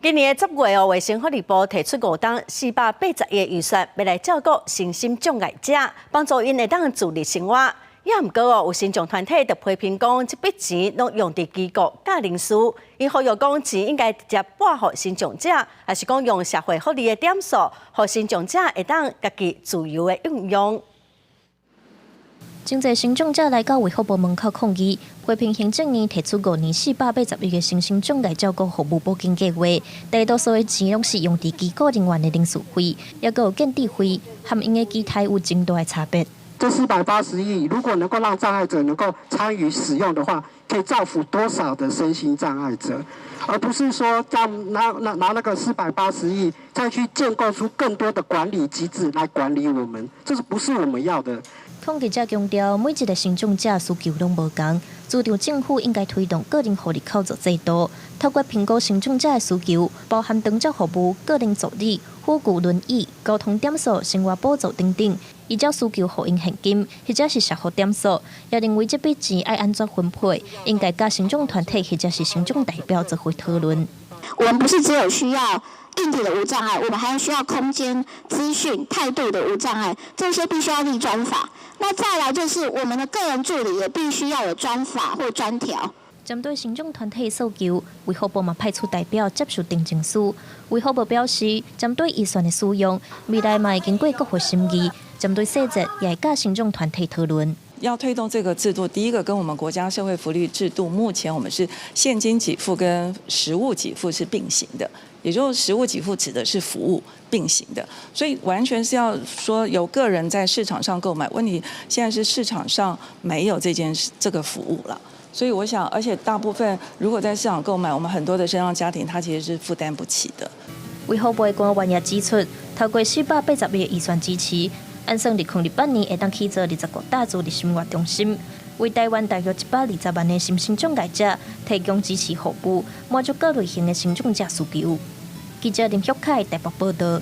今年10月哦，衛生福利部提出5冬480億的預算，欲來照顧身心障礙者，幫助𪜶會當自立生活。也毋過哦，有身障團體就批評講，這筆錢攏用佇機構佮人事。𪜶呼籲講，錢應該直接撥予身障者，抑是講用社會福利的點數，予身障者會當家己自由的運用。真濟身障者來到衛福部門口抗議，批評行政院提出5年480億的身心障礙照顧服務補金計劃，大多數的錢攏是用佇機構人員的人事費，抑閣有建置費，和𪜶的期待有真大的差別。這480億如果能夠讓障礙者能夠參與使用的話，可以造福多少的身心障礙者，而不是說將拿那個四百八十億再去建構出更多的管理機制來管理我們，這是不是我們要的？抗議者強調，每一個身障者需求攏無仝，主張政府應該推動個人護理扣助制度，透過評估身障者的需求，包含長照服務、個人助理、輔具輪椅、交通點數、生活補助等等，依照需求予𪜶現金，或者是社福點數。也認為這筆錢愛按怎分配，應該佮身障團體或者是身障代表做伙討論。我們不是只有需要硬體的無障礙，我們還需要空間、資訊、態度的無障礙，這些必須要立專法。那再來就是我們的個人助理也必須要有專法或專條。針對身障團體訴求，衛福部嘛派出代表接受聽證書。衛福部表示，針對預算的使用，未來嘛會經過國會審議，針對細節也會佮身障團體討論。要推動這個制度，第一個跟我們國家社會福利制度，目前我們是現金給付跟實物給付是並行的，也就是實物給付指的是服務並行的，所以完全是要說由個人在市場上購買。問題現在是市場上沒有這件事這個服務了，所以我想，而且大部分如果在市場購買，我們很多的身障家庭，他其實是負擔不起的。衛福部的官員也指出，透過480億的預算支持，按算2028年會當起造25搭自立生活中心，為台灣大約120萬的身心障礙者提供支持服務，滿足各類型的身障者需求。記者林旭凱台北報道。